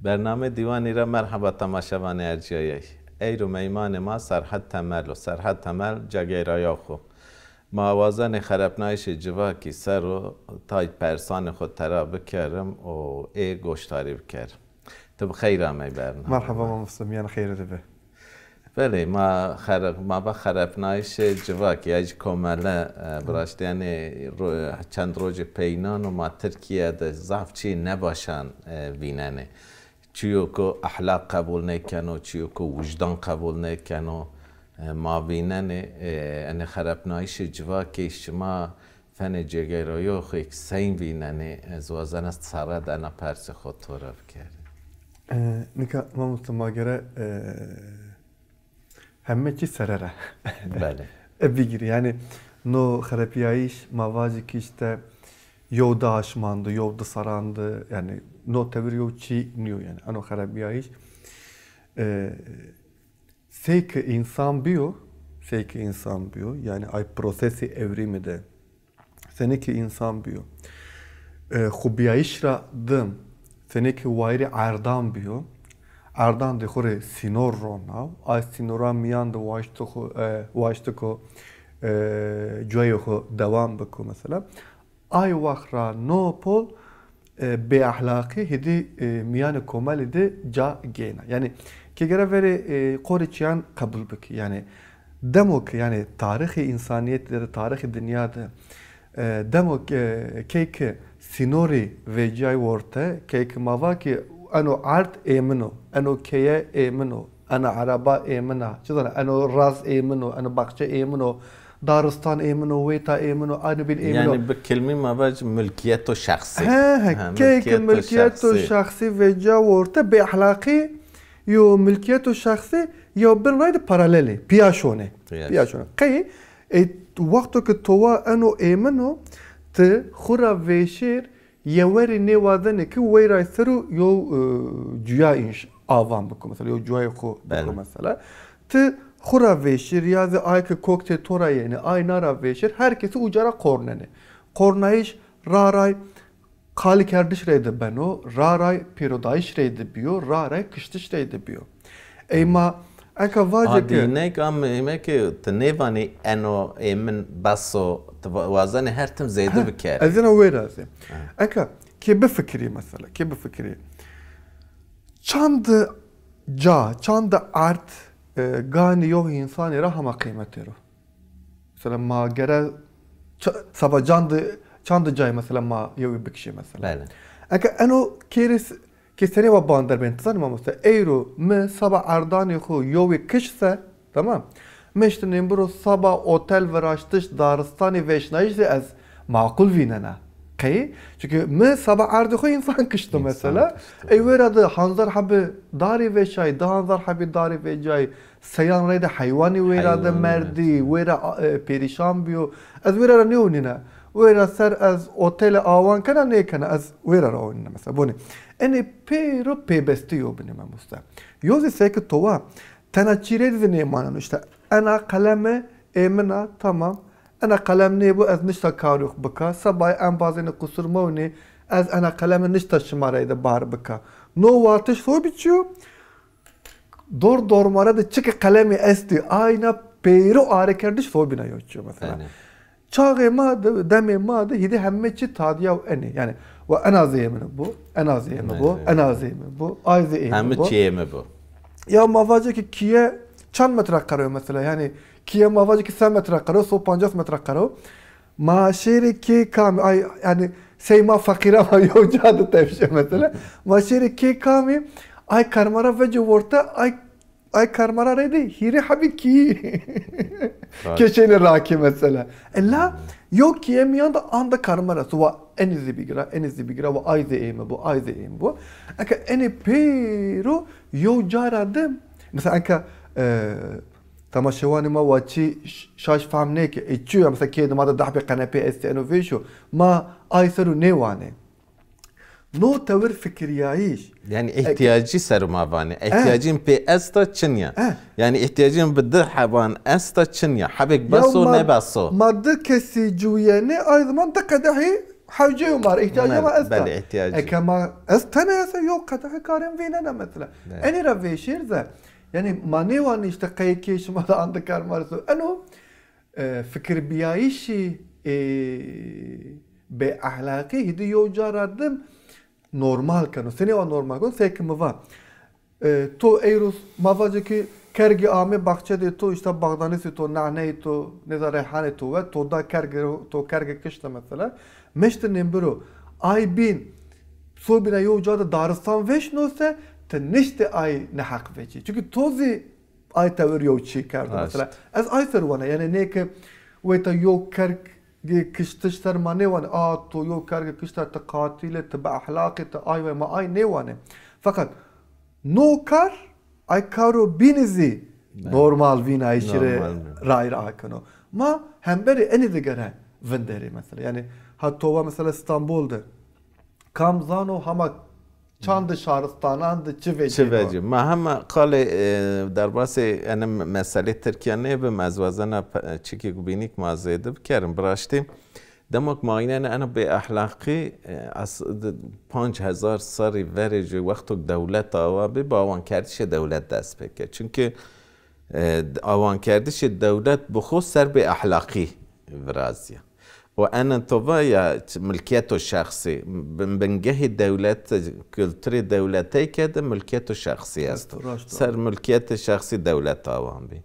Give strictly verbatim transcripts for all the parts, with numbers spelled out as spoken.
Bernameyê Dîwanî ra merheba temaşevanê ercîyayey. Eyro meymanê ma Serhed Temel o. Serhed Temel cageyrayox o. Ma wazenê xerepnayîşê civakî ser o tay persanê xo tera bikerim û ê goşdarî bikerim. Ti bi xeyr amey bername. Merheba mamoste, mîyan xeyre de be. Belê, ma xere-, ma va xerepnayîşê civakî ya jî komele, e, viraştîyenê ro-, çend rojê peyînan û ma Tirkîye de zaf çîyê nebaşan, e, vînenê. Çîyo ku ehlaq qebul nêkeno, çîyo ku wijdan qebul nêkeno, e, ma vînenê, e, enê xerepnayîşê civakê şima fenê cêgeyrayoxêk seyn vînenê, ez wazena sere de ena persê xo to ra bikerî. E, nika mamoste ma gere, e, heme çî sere ra. Belê. E, bigirî. Yanî no xerepîyayîş ma vajî ki îşte yew di aşman di, yew di serran di, yanî no tewir yew çî nîyo yanî. Eno xerepîyayîş, e, sey ki însan bîyo, sey ki însan bîyo, yanî ay prosesê ewrîmî de senê ki însan bîyo. E, xo bîyayîş ra dim, senê ki wayîrê erdan bîyo. Erdan de xo rê sînor ronaw. Ay sînoran mîyan de waşto xo, e, waşto ko, e, cuwayê xo dewam biko mesela. Ay wext ra no pol, e, bêehlaqî hêdî, e, mîyanê komelî de ca gêna. Yanî ke gere verê, e, qorê çîyan qebul bikî. Yanî demo ke, yanî tarîxê însanîyetî de, tarîxê dinya de, e, demo ke, key ke sînorî vecîyay worte, key ke ma va ki eno erd ê min o, eno keye ê min o, ena ereba ê min a, çi zana, eno raz ê min o, eno baxçe ê min o, daristan ê min o, wêta ê min o, anibîn ê min o. Yanî bi kilmî ma vajî mulkîyeto şexsî. He, he, key ke mulkîyeto şexsî vecîya worte, bêehlaqî yo mulkîyeto şexsî yo bin ray de paralel ê, pîya şonê. Pîya şonê. Qey, ey, wexto ke to wa eno ê min o, ti xwu ra vêşêr yewerî nêwazenê ki weyray ser o yew, e, cuya înş avan biko, mesela, yew cuyayê xwu biko, mesela. Ti xwu ra vêşêr, ya zî ay ke koktê to ra yenê, ay na ra vêşêr, her kesî uca ra qornenê. Qornayîş raray qalîkerdiş reyde beno, raray pêrodayîş reyde bîyo, raray kiştiş reyde bîyo. Ey ma enka vajê ke... Adî ney ke, am, eme ke ti nêvanî eno ê min bes o, ti wa-, wazenê her tim zêde bikerî. Ez ena wêra zî. Enka kê bifikirî mesela, kê bifikirî. Çand ca, çand erd, e, ganî yew însanî ra hema qîmetêr o. Mesela ma gere ça-, seba çand, çand cayî mesela ma yewî bikişê mesela. Belê. Eke eno kêrê s-, ke senê wa bander bên, ti zanî mamoste, eyro mi seba erdanê xwu yewî kiş se, tamam? Mi eştinên biro seba otel viraştiş, daristanê veşnayîş zî ez maqul vînena. Qey? Çunke mi seba erdê xwu însan kişto mesela. Ey wêra de hanzar hebî darî veşayî, di hanzar hebî darî vecayî, seyan reyde heywanî wêra de merdî, wêra, e, perîşan bîyo. Ez wêra ra nêewnîna. Wêra ser ez otele awan kena, nêkena, ez wêra ra ewnîna mesela. Bonê. Enê pêro pêbestî yo binê mamoste. Yo zî seke to wa, tena çî reyde zî nêmaneno. Îşte ena qeleme ê min a, tamam. Ena qelem nêbo, ez nişta karê xwu bika. Sebayê embazêne qusur mewnê, ez ena qeleme nişta şima reyde bar bika. No watiş sobî çi yo? Dor dormare de çike qelemî estî, ayna peyro arekerdiş sobîna yo çiyo mesela. Çaxê ma de, demê ma de hîdî heme çî tadîyaw enê. Yanî, wa ena zê ê min bo, ena zê ê min bo, ena zê ê min bo, ay zê ê min bo. Heme çî ê min bo. Ya ma vacê ki kîye çend metre qero mesela, yanî kîye ma vacê ki se metre qero, se û pancas metre qero. Ma şêrê kê kamî, ay, yanî sey ma feqîra ma yew ca de tepşe mesela. Ma şêrê kê kamî, ay karmara vecê worte, ay, ay karmara reyde hîrê hebî kî keşêne rakî mesela. E la yew kîye mîyan de anda karmara, so wa enî zî bîgira, enî zî bîgira, wa ay zî ê mi bo, ay zî ê mi bo. Eke enê pêro yew ca ra de, mesela eke, e, temaşewanê ma wa çî ş-, şaş fehm nêke. Ê çi yo ya, mesela kê de ma de dehbê qenepê estê, eno vêşo. Ma ay ser o nêwanê. No tewir fikirîyayîş. Yanî îhtîyacî ser o ma vanê. Îhtîyacîn pê esta çin ya. Yanî îhtîyacîn bi di heban esta çin ya. Hebêk bes o, nêbes o. Ma di kesî ciwîyenê, ay ziman di qedehî hewcê yo ma rê, îhtîyacê ma esta. Belê, îhtîyacê. Eke ma ez tene ese yo qedexe karên vînena mesela. Evet. Enî ra vêşêr ze. Yanî ma nêwanî îşte qey kê şima de andi kar ma rê so. Eno, e, fikirbîyayîşî, e, bêehlaqî hîdî yo ca ra dim normal keno. Senê wa normal keno? Sey ke mi va. E, to eyro ma vace ki kergî amê baxçedê to, îşte baxdanîsê to, naneyê to, nêza reyhanê to we, to da kerge, to kerge kişte mesela. Meşte nêmbiro. Ay bîn, sobîna yo ca de daristan veşno se, ti niştê ay neheq vecî. Çunkî to zî ay tewir yo çî kerdo mesela. Ez ay ser wana, yanî nê ke weyta yo kerg Gê kiştiş ser ma nêwanê, a, to yo kerge kişta, ti qatîl ê, ti bêehlaq ê, ti ay ve, ma ay nêwanê. Feqet no kar, ay karo bînî zî normal vînayîşî rê ray ra keno. Ma hemberî enî de gere vinderê mesela. Yanî ha to va mesela Stenbol de kam zano hema çand şaristanan de çi vecîno. Çi vecî? Ma hema qalê, e, derbasê ene meselê Tirkîya nêbim, ez wazena pe-, çikêk bînîk ma zêde bikerim. Bi raştî, demo ke ma eynenê ena bêehlaqî, e, as-, di-, panc hezar serrî verê jê wexto ke dewlet awa bî, bi awankerdişê dewlet dest pê ke. Çunkî, e, awankerdişê dewlet bi xo ser bêehlaqî virazîya. Û ena to va ya ç-, milkîyeto şexsî, bin-, bingehê dewlet, kulturê dewleteyke de milkîyeto şexsî esto. Raşt o. Ser milkîyetê şexsî dewlet awan bî.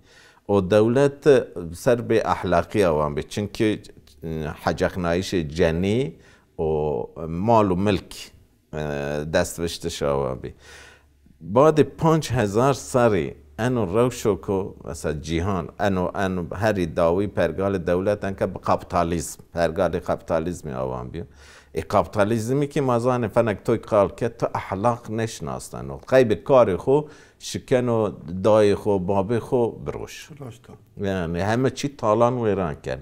Û dewlet ser bêehlaqî awan bî. Çunkî, e, heceqnayîşê cenî û mal û milk e, destvistiş awa bî. Badê panc hezar serrî eno rewşo ku, mesela cîhan, eno, eno herî dawî pergalê dewlet enka bi kapitalizm, pergalê kapitalizmî awan bîyo. Ê kapitalizmî kî ma zanê fenek toy qal ke ti ehlaq nêşinasneno. Qeybê karê xo şikeno dayê xo, babê xo biroj. Raşt o. Yanî heme çî talan wêran ken.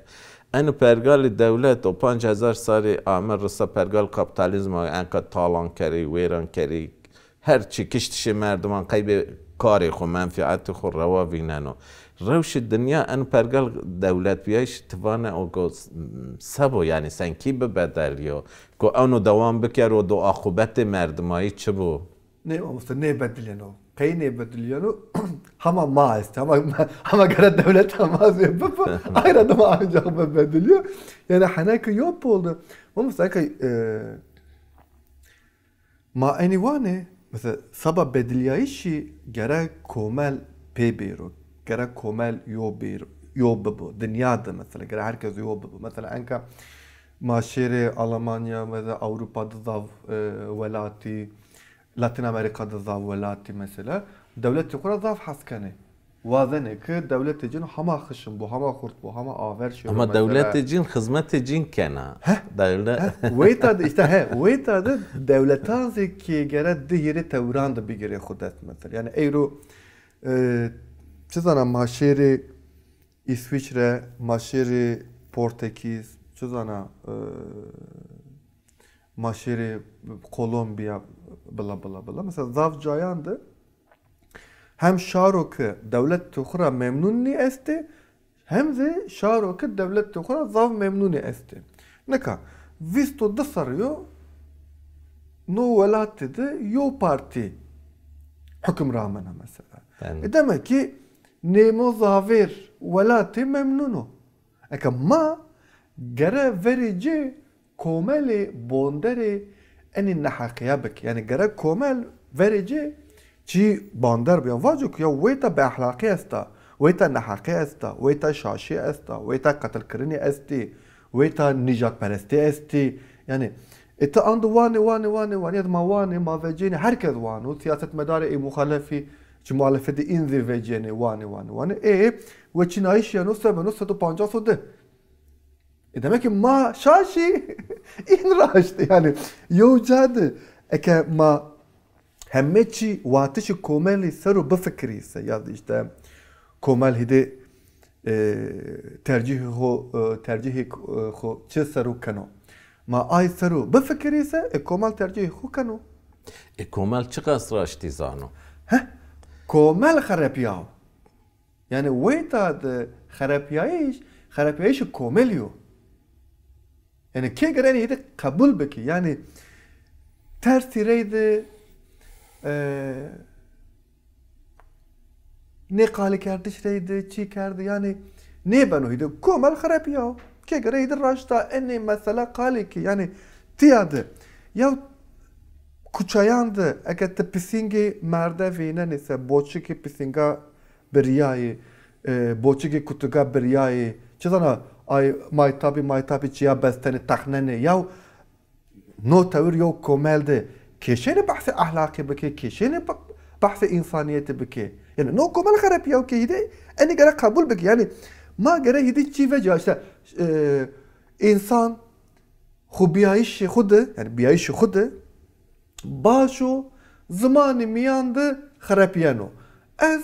Eno pergalê dewlet o panc hezar serrî ame risa pergal kapitalizma enka talan kerî, wêran kerî, her çî kiştişê merdiman qeybê karê xo, menfîetê xo rewa vîneno. Rewşê dinya eno pergal dewletbîyayîş ti vane o go s-, sebo, yanî senkî bibedeliyo? Go eno dewam bikero do aqubetê merdimayî çi bo? Nê mamoste, nêbedilîyeno. Qey nêbedilîyeno? Hema ma est. Hema, hema gere dewleta ma zê bibo. Ay ra dima ancak bibedilîyo. Yanî heneke yo pol de. Mamoste, eke, e, ma enî wanê, mesela seba bedilîyayîşî gere komel pê bêro. Gere komel yo bêro, yo bibo. Dinya de mesela gere herkes yo bibo. Mesela enka ma şêrê Almanya, mesela Ewropa de zaf, e, welatî, Latîn Amerîka de zaf welatî mesela, dewletê xo ra zaf hes kenê. Wazenê ke dewletê cêno hema xişin bo, hema xurt bo, hema aver şêro mesela. Ama dewletê cîn xizmetê cîn kena. Heh, dewle- heh, weyta de, îşte, he, weyta de dewletan zî kî gere di hîrê tewiran de bigirê xo dest mesela. Yanî eyro, e, çi zana ma şêrê Îswîçre, ma şêrê Portekîz, çi zana, e, ma şêrê Kolombiya, bila, bila, bila. Mesela zaf cayan de hem şaro ke dewletê xo ra memnun nîestê, hem zî şaro ke dewletê xo ra zaf memnunî estê. Nika vîst û di serrî yo no welatî de yo partî hukimran mena mesela. Belê. E, demek ki nêmo zavêr welatî memnun o. Eke ma gere verê ci komelê bonderê enî neheqîya bik. Yanî gere komel verê ci çî bander bi. Ya vaco ku ya weyta bêehlaqî esta, weyta neheqî esta, weyta şaşî esta, weyta qetilkirinî estî, weyta nîjadperestî estî. Yanî, e, ti andi wanê, wanê, wanê, wanê, ya ma wanê, ma vecênê, herkes wano, siyasetmedarê ê muxalefî, çi muxalefetî în zî vecênê, wanê, wanê, wanê. Ê, weçînayîş yeno se beno? Sed û pancas û di. E, demek ki ma şaş î, în raşt. Yanî, yew ca de, eke ma heme çî watişê komelî ser o bifikirî se, ya da îşte komel hîdê, e, tercîhê xo, e, tercîhê, e, xo çi ser o keno? Ma ay ser o bifikirî se, e, komel tercîhê xo keno. E, komel çiqas raştî zano? Heh, komel xerepîyawo. Yanî weyta de xerepîyayîş, xerepîyayîşê komelî yo. Yanî kê gere enî hîdî qebul bikî. Yanî tersî reyde, e, nêqalîkerdiş reyde, çî kerde, yanî nêbeno hîdî. Komel xirepîya. Kê gere hîdî raşta enê mesela qalî kî, yanî tîya de. Ya kuçayan de eke ti pisîngê merde vînenê se boçikê pisînga birîyayê, e, boçikê kutiga birîyayê. Çi zana ay maytabî maytabî çîya bestenê texnenê. Yaw no tewir yew komel de kê şênê behsê ehlaqî bikê, kê şênê be-, behsê însanîyetî bikê. Yanî no komel xerepî yew kê hîdê, enî gere qebul bikî. Yanî ma gere hîdî çî veca îşte, e, însan xwu bîyayîşê xwu de, yanî bîyayîşê xwu de baş o, zimanê mîyan de xirepîyeno. Ez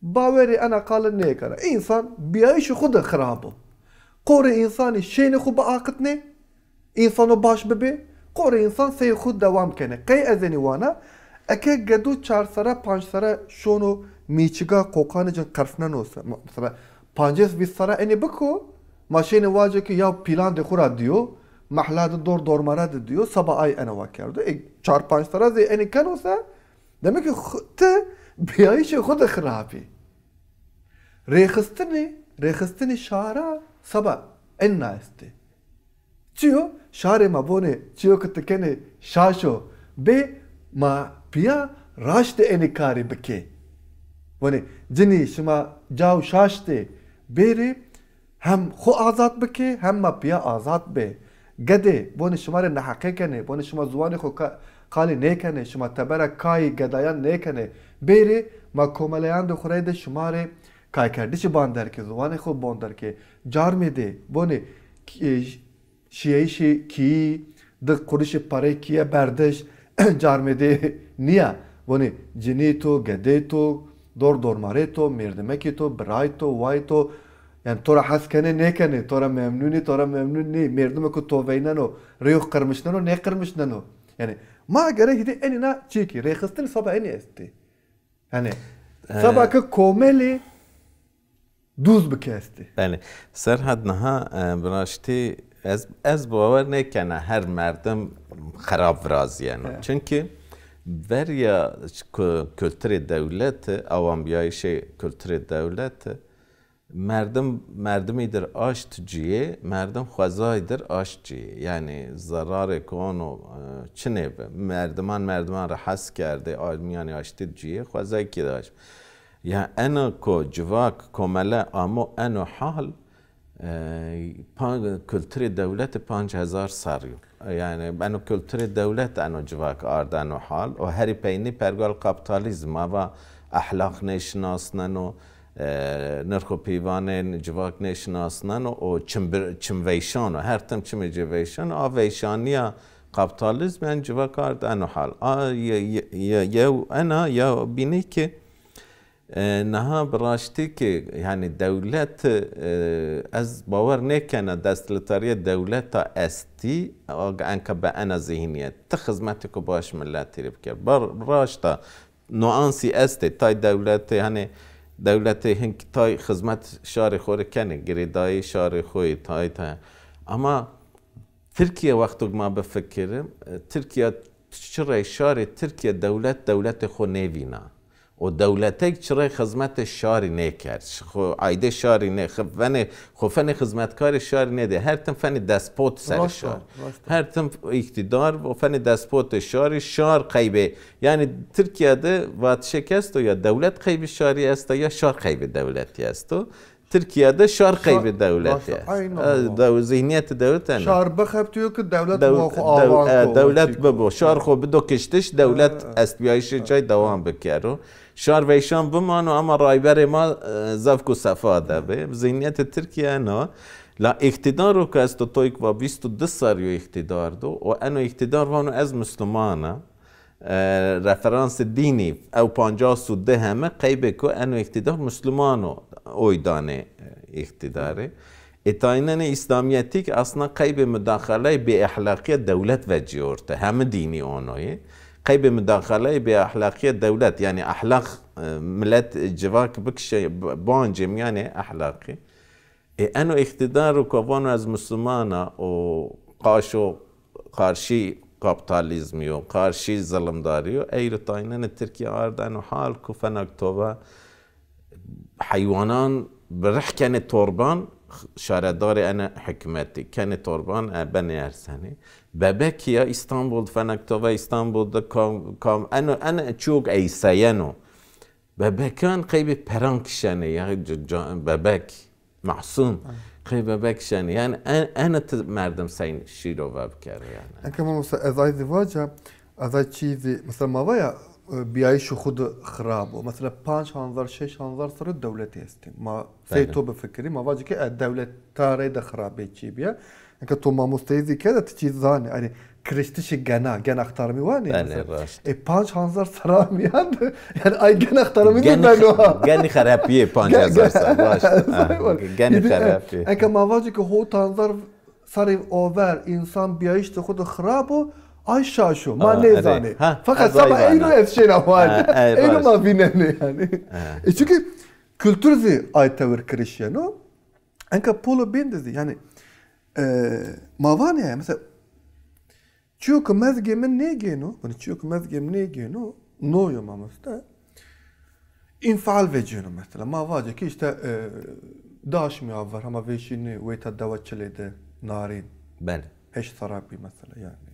bawerê ena qale nêkena. Însan bîyayîşê xwu de xirab o. Qorê însanî şênê xwu biaqitnê, însano baş bibê, qorê însan sey xwu dewam kenê. Qey ez enî wana, eke gedo çar sere, panc sere şono mîçiga qoqanê cin qerfneno se, mesela pancês vîst sere enî biko, ma şênê vacê ke ya pîlandê xwu ra dîyo, mehla de dor dormare de dîyo, seba ay ena wa kerdo. E, çar panc sere zî enî keno se, demek ki xu-, ti bîyayîşê xwu de xirab î. Rêxistinê, rêxistinê şara seba enna estê. Çi yo? Şarê ma vonê, çi yo ke ti kenê şaş o. Bê ma pîya raştê enê karî bikê. Vonê, cinî şima caw şaş dê, bêrê hem xwu azad bikê, hem ma pîya azad bê. Gedê, vonê şima rê neheqê kenê, vonê şima ziwanê xwu ka-, qalî nêkenê, şima tebera kayî gedayan nêkenê. Bêrê ma komeleyan de xwu reyde şima rê kaykerdişî ban derkê, ziwanê xwu bon derkê. Carmê dê, vonê, e, şîyeyîşê kîyî, di qurişê perey kîye berdiş, carmê dê nîya. Vonê cinî to, gedê to, dor dormarê to, mêrdimekê to, biray to, way to, yanî to ra hes kenê nêkenê, to ra memnun î, to ra memnun nî, mêrdimê ku to veyneno, rêyo qirmişneno, nêqirmişneno. Yanî ma gere hîdî enîna çîkî, rêxistin seba enî estê. Yanî, e, seba ke komelî dûz bike estê. Belê. Serhat, niha, e, bi raştî ez, ez bawer nêkena her merdim xerab virazîyeno. Evet. Çunkî verya ku-, kulturê dewleti, awanbîyayîşê kulturê dewleti, merdim, merdimî dir aşt cuyê, merdim xwezayî dir aşt cuyê. Yanî zerarê ku ono, e, çinê bi. Merdiman, merdiman ra hes kerdê, a-, mîyanê aştî cuyê, xwezayî kî de aşt. Ya eno ku civak, komele amo eno hal, e, pa-, kulturê dewlete panc hezar serrî yo. Yanî eno kulturê dewlet eno civak ard eno hal. O herî peynî pergal kapitalizm, ava ehlaq nêşinasneno, e, nirx û pîvanên civak nêşinasneno, o çim bir-, çim veyşano, her tim çimê ci veyşano, a veyşanîya kapitalizm eno civak ard eno hal. A, ye-, ye-, ye-, yew ena, ya bînî ki, e, niha bi raştî ki, yanî dewlet, e, ez bawer nêkena desthilatdarîya dewleta estî, a, enka bi ena zîhnîyet. Ti xizmetêko baş miletî rê biker. Bar-, raşta nuansî estê, tay dewletê, hanî dewletê hink tay xizmet şarê xo rê kenê, girêdayî şarê xo yê, tay tay. Ama Tirkîye wexto ma bifikirim, e, Tirkîya çi rey şarê Tirkîye dewlet, dewletê xo nêvîna. O dewletêk çi rey xizmetê şarî nêkerd. Xo aydê şarî nê, xi-, fenê, xo fenê xizmetkarê şarî nêdê. Her tim fenê despot serê şar. Raşt o, raşt o. Her tim îktîdar, o fenê despotê şarî, şar qeybê. Yanî Tirkîya de vatişêk esto ya dewlet qeybê şarî esta ya şar qeybê dewletî esto. Tirkîya de şar qeybê dewletî est. Aynen. E, dew-, zîhnîyetê dewlet ena. Şar bixebitîyo ki dewlet dew-, ma xo dew-, awan e, ko, dewlet bibo. Şar xo bido kiştiş, dewlet estbîyayîşê cay dewam bikero. Şar veyşan bimano ama rayberê ma, e, zevk û sefa de bê. Zîhnîyetê Tirkîye ena. La îktîdaro ke esto toyk va vîst û di serrî yo îktîdar do. O eno îktîdar vano ez musluman a. E, referansê dînî, ew pancas û di heme qeybê ku eno îktîdar musluman o, oy danê, e, îktîdarê. Ê taynenê îslamîyetî ki aslında qeybê mudaxaleyê bêexlaqîya dewlet vecîyo orte. Heme dînî ono yê. Qeybê mudaxaleyê bêexlaqîya dewlet, yanî exlaq, e, milet, e, civak bikişe, b-, bancê mîyanê exlaqî. Ê eno îktîdar û ko vano ez musluman a û qaşo qarşî kapitalizmî yo, qarşî zilimdarî yo. Eyro taynenê Tirkîya ardeno hal ku fenak tova heywanan bi rih kenê torban, şaredarê ene hikmetî kenê torban, e, benê ersenê. Bebekî ya Îstanbul, fenak tova Îstanbul de kam, kam, eno, ene çok eyseyeno. Bebekan qeybê peran kişenê, ya ca-, ca-, bebek, masum, qey bebek şenê. Yani en, ene ti merdim seyn şîro vebikerê yani. Eke mamosta ez ay zî vaca, ez ay çî zî, mesela ma vaya, e, biyayîşê xwu de xirab o. Mesela panc hanzar, şeş hanzar serre dewletê estê. Ma sey to bifikirî, ma vacî ke, e, dewleta rey de xirabê çî bîya. Eke to mamosteyî zî kerde, ti çî zanê. Yanî kiriştişê gena, gena xtarmî wanê. Belê, mesela, raşt. E, panc hanzar serra mîyan de, yanî ay gena xtarmî zî beno ha. Genî xerepîyê panc hezar serr, raşt. Ha, genî xerepîyê. Eke ma vacî ke hot hanzar serrî over însan biyayîşê xwu de xirab o, ay şaş o. Ma nêzanê. Feqet seba eyro ez şêna wac. Eyro ma vînenê yanî. E, çunkî kultur zî ay tewir kiriş yeno. Enka polo bên de zî, yanî, e, ma vanê ya, mesela, çiyo ke mezgê mi nêgêno, yanî çiyo ke mezgê mi nêgêno, no yo mamoste, înfial vecîyeno mesela. Ma vacê ke îşte, e, daşmî aver, hema vêşî nê, weyta dewa Çilê de Narîn. Belê. Heşt serra bî mesela yanî.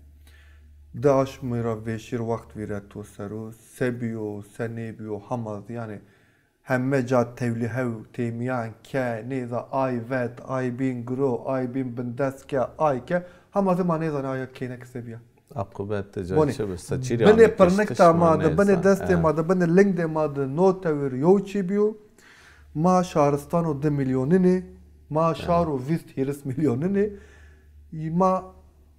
Daşmî ra vêşî r wext vîreto ser o, se bîyo, se nêbîyo, hema zî yanî, heme ca tewlîhew têmîyan ke, nêza ay vet, ay bîn giro, ay bîn bindest ke, ay ke, hema zî ma nêzanê aya keyneke se bîya. Aqibet de ca çi bi, se çî rê amê kiştiş ma nêzanê. Binê pirnikta ma de, binê destê ma de, binê lingdê ma de no tewir yew çî bîyo. Ma şaristano di mîlyonin ê, ma şaro vîst hîris mîlyonin ê. Ma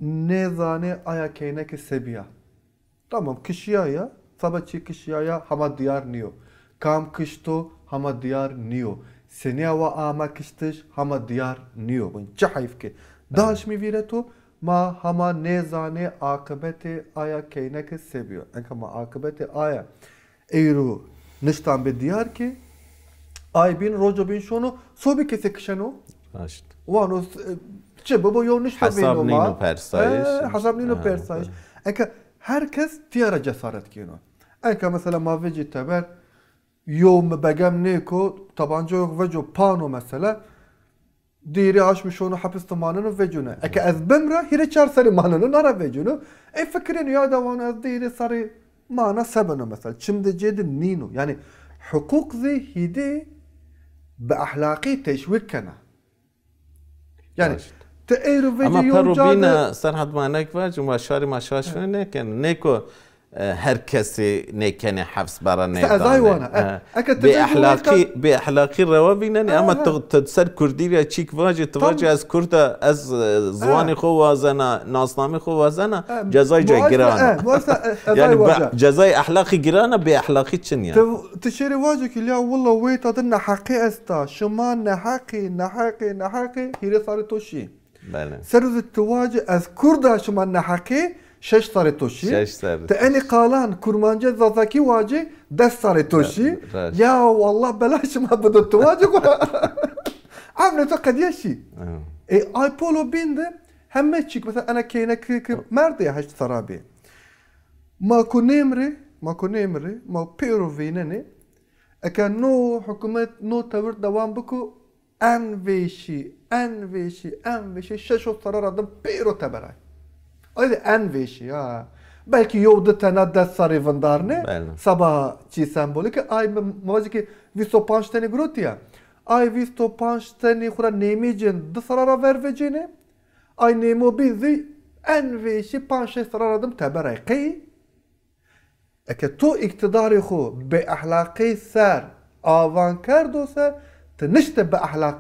nêzanê aya keyneke se bîya. Tamam, kişîyaya, seba çî kişîyaya hema dîyar nîyo. Kam kişto hema dîyar nîyo. Senîya wa ame kiştiş hema dîyar nîyo. Çi heyf ke. Daşmî vîreto, ma hema nêzanê aqibetê aya keyneke se bîyo. Enka ma aqibetê aya eyro niştan bê dîyar ke, ay bîn, roco bîn şono, sobî ke se kişeno. Raşt. Wano, e, çi bibo, yew nişto veyno ma. Hesab nîno persayîş. He, hesab nîno persayîş. Enka her kes tîya ra cesaret gêno. Enka mesela ma vecî teber, yew mi begem nêko, tabancayo xo veco pano mesela, di hîrê aşmî şono hepis de maneno vecîno. Eke ez bimra, hîrê çar serrî maneno, na ra vecîno. Ey fikirêno ya da wano ez di hîrê serrî mana se beno mesela. Çim de cê de nîno. Yanî huqûq zî hîdê bi ehlaqî teşwîk kena. Yanî ti eyro vecî yew ca de. Serhad, ma nek vacî, ma şarî ma şaş nêkenê. Nêko, e, her kesî nêkenê hefs bera nêdanê. Bê ehlaqî, bê ehlaqî rewa vînenê, ama ti, ti ser kurdî ra çîk vacî, ti vacî ez kurd a, ez, e, ziwanê xo wazena, nasnamê xo wazena, cezayê ca giran a. Yanî cezayê ehlaqî giran a, bê ehlaqî çin ya. Ti, ti şêrê vacî ke lîya willa weyta de neheqî esta, şima neheqî, neheqî, neheqî, hîrê serrê to şî. Belê. Ser o zî ti vacî ez kurd a, şima neheqî, şeş serrê to şî. Şeş serrê. Ti enê qalan kurmancî zazakî vacî, des serrê to şî. Raşt. Ya Allah bela şima bido, ti vacî xo ra. Emrê to qedîya şî. Ê, ay polo bên de heme çîk, mesela ena keyneke ke merdê ya heşt serra bê. Ma ku nêmrê, ma ku nêmrê, ma pêro vînenê. Eke no hukûmet no tewir dewam biko, en vêşî, en vêşî, en vêşî şeş serra ra dim pêro teber ay. Ay de en vêşî ya. Belkî yew di tena des serrî vindarnê. Belê. Seba çî sembolîk e. Ay mi, mi vacî ke vîst û panc tenî girotî ya. Ay vîst û panc tenî xo ra nêmî cên di serra ra ver vecênê. Ay nêmo bîn zî en vêşî panc şeş serra ra dim teber ay. Qey? Eke to îqtîdarê xo bêexlaqî ser avan kerdo se, ti nişte bêexlaq,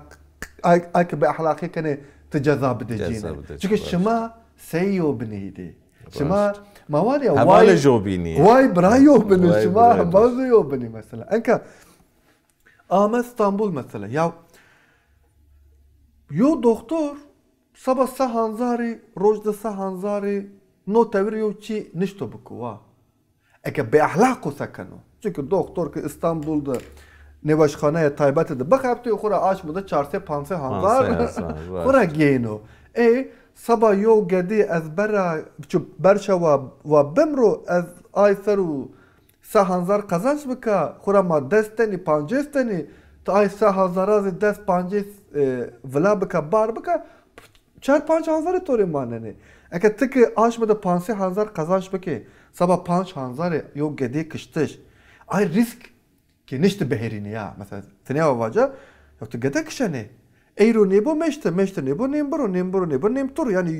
ay, ay ke bêexlaqî kenê, ti ceza bidê cîne. Ceza bidê. Çunke şima sey yobinî dî. Şima, raşt, ma vanê ya, hevalê jobînî. Way bira yobinî, şima hevalê jobînî mesela. Enka ame Stenbul mesela. Ya yo doktor seba se hanzarî, roj de se hanzarî, no tewir yew çî nişto biko wa. Eke bêexlaq o se keno? Çunke doktor ke Îstanbul de nêweşxaneya taybete de bixebitê, xo ra aşmo de çar sey panc sey hanzar xo ra gêno. Ê, Seba yew gedî ez bera, çi berşa wa, wa bimro, ez ay ser û se hanzar qezanç bika, xura ma des tenî, pancês tenî, ti ay se hanzara zî des pancês, e, vila bika, bar bika, çar panc hanzarê to rê manenê. Eke ti ki aşme de panc sey hanzar qezanç bikê, seba panc hanzarê yew gedê kiştiş. Ay rîsk ki nişti biherînî ya. Mesela, ti nêwa vaca, ya tu gede kişenê. Eyro nêbo meşti, meşti nêbo nêmbiro, nêmbiro nêbo nêmtur. Yanî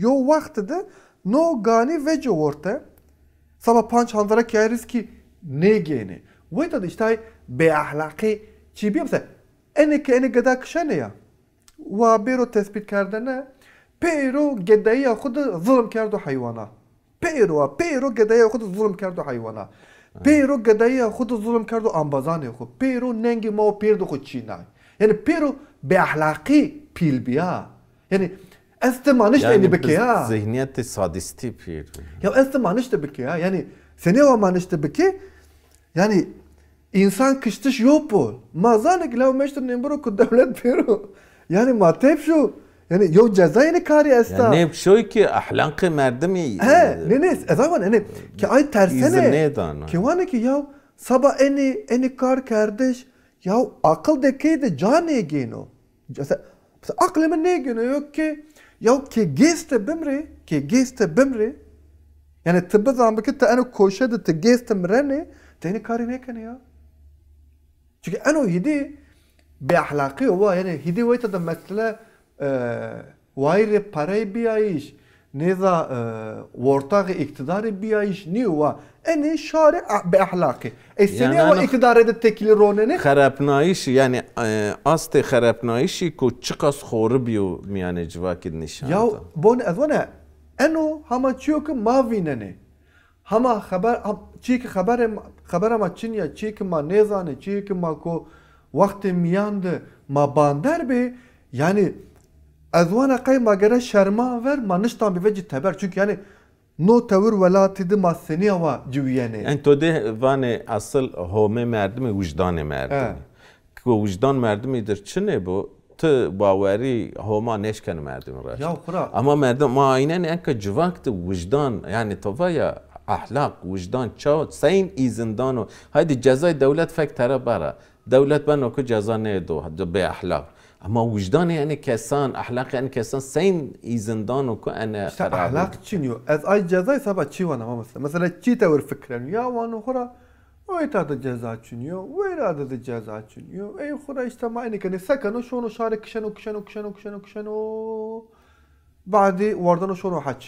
yew wexti de no ganî vecîyo orte. Seba panc hanzara ki ay rîskî nêgênê. Weyta de îşte ay bêehlaqî çî bîya. Mesela, enê ki enê geda kişenê ya. Wa bêro tespîtkerdene, pêro gedayîya xwu de zulm kerdo heywana. Pêro wa, pêro gedayîya xwu de zulm kerdo heywana. Pêro gedayîya xwu de zulm kerdo embazanê xwu. Pêro nengê ma û pêrdê xwu çînay. Yanî pêro bêehlaqî pîl bîya. Yanî ez ti ma nişte enî bikê ya. Zihniyetê sadîstî pîl. Ya ez ti ma nişte bikê ya. Yanî senê wa ma nişte bikê? Yanî însan kiştiş yo pol. Ma zanê ki law meştir nêmbiro ku dewlet pêro. Yanî ma tepşo. Yanî yew ceza yenî karî esta. Ya nêpşoy ki ehlaqê merdimî, he, e, nê, nê, ez awan, yanî ki ay tersene. Îzin nêdano. Ki wanê ki yaw saba enî, enî kar kerdiş, yaw aqil de key de ca nêgêno. Mesela, mesela aqlê mi nêgêno yo ki, yaw kê gêste bimrê, kê gêste bimrê. Yanî ti bizan bike ti eno koşe de ti gêste mirenê, ti enî karî nêkenê ya. Çunke eno hîdî bêehlaqî yo wa, yanî hîdî weyta de mesele, e, wayîrê perey bîyayîş, nêza, e, wortaxê îqtîdarî bîyayîş nîyo wa. Enê şarê a-, bêehlaqî. Ey senî wa îqtîdarê de tekîlî ronenê? Xerepnayîşî, yanî, e, astê xerepnayîşî ku çiqas xorî bîyo mîyanê civakî de nîşan da. Ya bonê ez wane, eno hema çîyo ki ma vînenê. Hema xeber, ham-, çîyê ki xeberê ma, xebera ma çin ya, çîyê ki ma nêzanê, çîyê ki ma ko wextê mîyan de ma bander bê, yanî ez wana qey ma gere şerman ver, ma niştan bî vecî teber. Çunke yanî no tewir welatî de ma senîya wa ciwîyenê? Yanî to dê vanê esil homê merdimî, wijdanê merdimî. He. Ko wijdan merdimî dir çinê bo, ti bawerî Homa nêşkeno merdimî reşt. Ya xura. Ama merdim, ma aynenê enka civak de wijdan, yanî to va ya ehlaq, wijdan, çawa, seyn îzin dano. Haydî cezay dewlet fek tere bara. Dewlet beno ku ceza nêdo, de bêehlaq. Ama wijdanê enê kesan, ehlaqê enê kesan seyn îzin dano ku ene xerabî. Îşte ehlaq çin yo. Ez ay cezay saba çî wana mamoste. Mesela çî tewir fikireno. Ya wano xura, weyta de ceza çinî yo, weyra de de ceza çinî yo. Ey xura îşte ma enî kenê, se keno, şono şarê kişeno, kişeno, kişeno, kişeno, kişeno. Badî wardeno şono hac.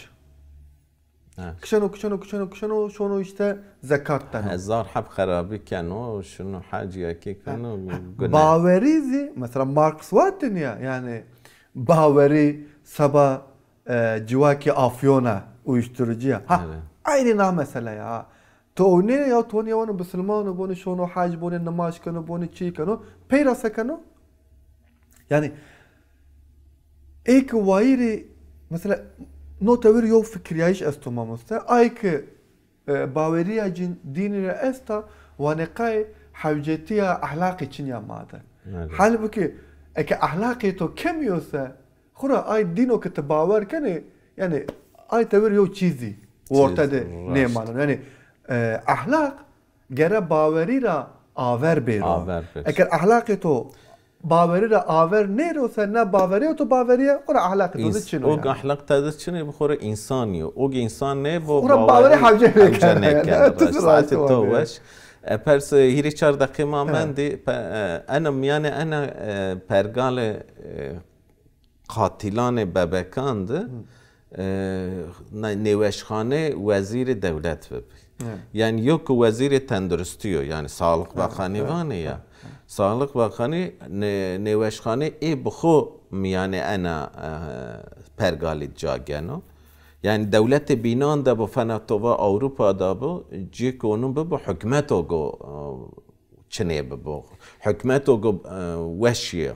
Ha. Kişeno, kişeno, kişeno, kişeno, şono îşte zekat deno. Hezar heb xerabî keno, şino hac ya kî keno, guneh. Bawerî zî, mesela Marx vatêne ya, yanî bawerî seba, e, civakê afyona, uyuşturucu ya. Ha, eynî na mesele ya. To ewnê ya, to nê wano bisilmano, bonê şono hac, bonê nimaj keno, bonê çî keno, pey ra se keno? Yanî ey ki wayîrê, mesela, no tewir yew fikirîyayîş esto mamoste. Ay ki, e, bawerîya cin dînî ra esta, wanê qey hewcetîya ehlaqî çin ya ma de. Halbukî eke ehlaqê to kemî yo se, xura ay dîno ke ti bawer kenê, yanî ay tewir yew çîzî orte de nêmaneno. Yanî, e, ehlaq gere bawerî ra aver bêro. Aver bêro. Eger ehlaqê to bawerî ra aver nêro se, ne bawerî to bawerî ye, xura ehlaqê to zî çin o. Og ehlaq te de çin ê, bi xo rê însanî yo. Og însan nêbo, xura bawerî hewce nêkeno. Saetê to weş. E, pers, e, hîrê çar deqê ma mendî, e, ena mîyanê ena, e, pergalê, e, qatîlanê bebekan de, e, ne-, nêweşxanê wezîrê dewlet bibî. Yanî yo ki wezîrê tenduristî yo, yanî Sağlık Bakanı vanê ya. Sağlık Bakanı nê-, nêweşxanê ê bi xo mîyanê ena, e, pergalî ca geno. Yanî dewletê bînan de bo, fena to va Ewropa de bo, cîyê ki onun bibo, hukmet o go, e, çinê bibo. Hukmet o go, e, weşî yo.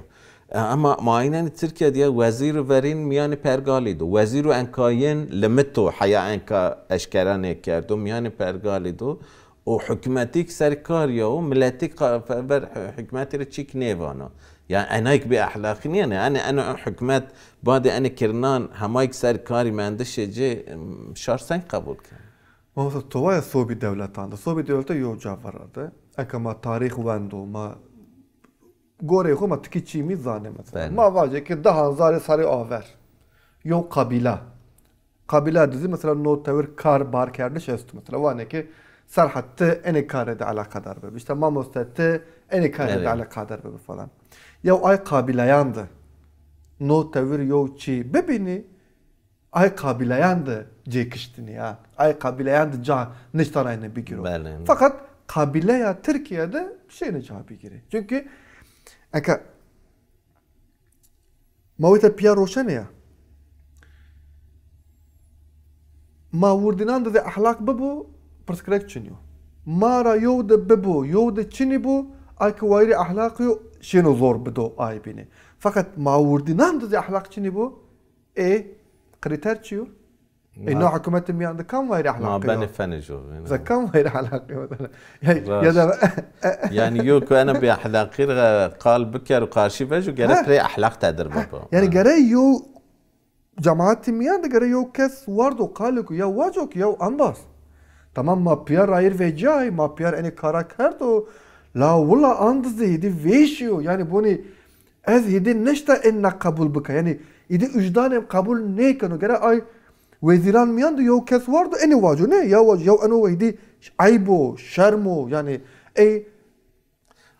E, ema ma aynenî Tirkîya de ya wezîr verîn mîyanê pergalî do. Wezîr û enka yên limit o, heya enka eşkera nêkerdo, mîyanê pergalî do. O hukmetîk ser kar ya û miletîk qa-, fe-, ver hu-, hukmetî rê çîk nêvano. Yanî enayk bêexlaqî nîyeno. Yanî eno hukmet badê enê kirinan hemayk ser karî mendişê ci, em, şar seng qebul keno? Mamosta, to waya sobî dewletan de. Sobî dewlete yew ca vera de. Eke ma tarîx wendo, ma goreyê xo ma tikî çîmî zanê mesela. Belê. Ma vajê ke di hezarê serrî aver. Yew qabîla. Qabîla de zî mesela no tewir kar barkerdiş esto mesela. Vanê ke Serhat ti enê karê de eleqedar bibi. İşte mamoste ti enê karê de Evet. eleqedar bibi falan. Ya ay qabîlayan de no tewir yew çî bibînî, ay qabîlayan de cêkiştinî ya. Ay qabîlayan de ca niştarayne bigiro. Belê. Fakat qabîleya Tirkîye de şeyne ca bigirê. Çünkü eke Ma wê te piya roşenê ya. Ma wirdînan de zî ehlaq bibo, pirsgirêk çin yo. Ma ra yew de bibo, yew de çinî bo, ay ke wayîrê ehlaqî yo, şêno zor bido ay bînî. Feqet ma wirdînan de zî ehlaq çinî bo, ê krîter çi yo? E, na hikûmetê mîyan de kam wayîrê ehlaqî yo? Ma benê fenê jo, yanî. Mesela kam wayîrê ehlaqî yo? Ya, ya da Yanî yo ku ena bêehlaqî rê qal bikero, qarşî vejo, gere Ha. pirê ehlaq tedir bibo. Yanî Ha. gere yo cemaatî mîyan de gere yo kes wardo qalê ku ya waco ku ya ambaz. Tamam, ma piya rayîr vecîyay, ma piya rê enê kara kerdo. La wila andi zî hêdî vêşî yo. Yanî bonî ez hêdî nişta ena qebul bika. Yanî hêdî wijdanê mi qebul nêkeno. Gere ay wezîran mîyan de yew kes wardo, enê waco, ne? Ya waco, ya eno hêdî eyb o, şerm o, yanî ey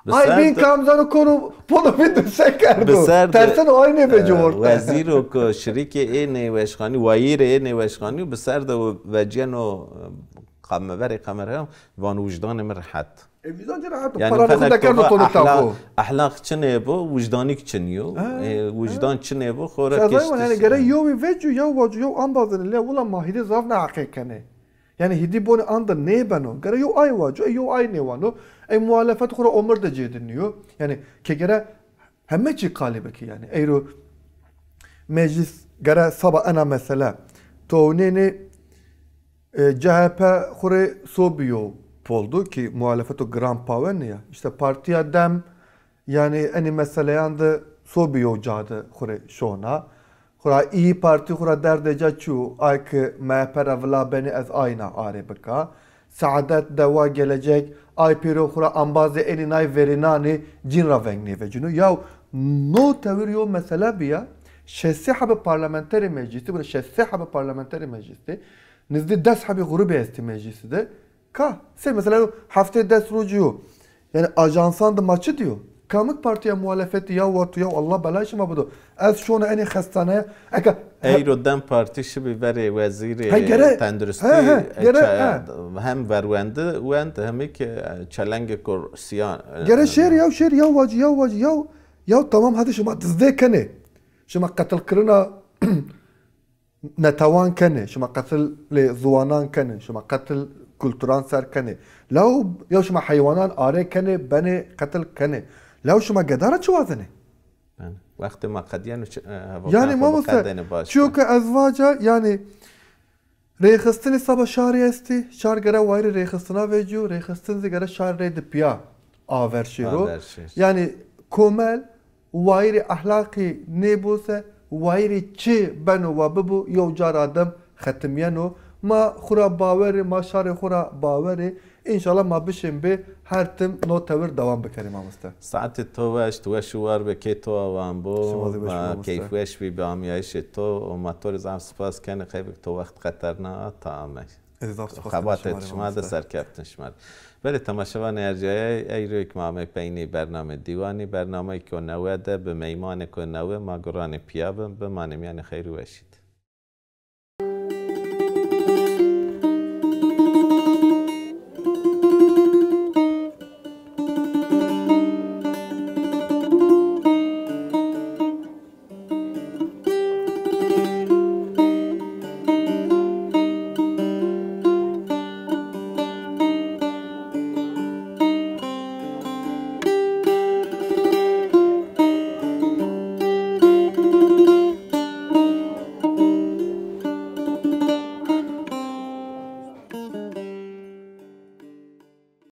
Bi ay ser bîn de kam zano kono polo bîn de se kerdo. Bi ser de, Terseno ay nêveco e, orte. Wezîro ku şirîkê ê nêweşxanî, wayîrê ê nêweşxanî, bi ser de vecîyeno, e, kameverê kamera, vano wijdanê mi rehet. E, wijdan ci rehet o. Yanî Para fena xo de kerdo kova tono ehlaq, tavo. Ehlaq çinê bo, wijdanîk çinî yo. Ha, E, wijdan ha. çinê bo, xo ra Sezay wan, yanî kiştiş. gere yew vecî, yew waco, yew ambazine, lê wila ma hêdî zaf neheqê kenê. Yanî hêdî bonî anda nêbeno. Gere yew ay waco, yew ay nêwano. Ey muhalefet xo ra omir de cêde nîyo. Yanî ke gere heme çî qalî bikî yanî. Eyro meclis gere saba ena mesele. To nênê E, C H P xo rê sobî yew pol do ki muhalefeto giran pawenê ya. İşte Partîya Dem, yanî enî meseleyan de sobî yew ca de xo rê şona. Xora İYİ Partî xora derdê ca çi yo, ay ki M H P ra vila benê ez ayna arê bika. Saadet, Deva, Gelecek, ay pêro xora ambazê enî nay verênanê cîn ra veng nêvecîno. Yaw no tewir yew mesele bîya, şeştî hebê parlamenterê meclîsî, bira şeştî hebê parlamenterê meclîsî, nizdî des hebî grubî estî meclîsî de. Ka, sey mesela heftê des rocî yo. Yanî ajansan de ma çi dîyo? Kamik partîya muhalefetî ya wato ya Allah belay şima bido. Ez şona enê xestaneye, eka Eyro Dem Partî şibî verê wezîrê He, gere, tenduristî, he, he, e, gere, ça-, he. hem verwendi wend, hemî ki, e, çelengê kursîyan, e, Gere şêr yaw, şêr yaw wacî, yaw wacî, yaw, yaw tamam hadi şima dizdê kenê. Şima qetilkirina netewan kenê, şima qetilê ziwanan kenê, şima qetil kulturan ser kenê. Law ya şima heywanan arê kenê, benê qetil kenê. Law şima geda ra çi wazenê? Yanî, wextê ma qedîyeno çi, e, hevokan Yanî, xo mamoste, biqedêne baş çiyo ke. ke ez vaca, yanî, rêxistinê seba şarî estî, şar gere wayîrê rêxistina vecîyo, rêxistin zî gere şar rê di pîya aver şêro. Aver şêr. Yanî komel wayîrê ehlaqî nêbo se, wayîrê çi beno wa bibo, yew ca ra dem xetimîyeno. Ma xwu ra bawer ê, ma şarê xwu ra bawer ê. Înşallah ma bişên bê her tim no tewir dewam bikerê mamoste. Saetê to weş, ti weş û war be, kê to awan bo. Şima zî weş be Ma mamoste. keyfweş bî bi amîyayîşê to û ma to rê zaf spas kenê qey ke to wext qeterna ta amey. Ez zaf spas kenê Xebatê şima rê şima de mamoste. serkeftin şima rê. Belê temaşevanê ercayay, ey rêk ma amey peynî bernamê dîwanî, bernameyêko newe de bi meymanêko newe ma guranê pîya bin, bimanê mîyanê xeyr û weşî de.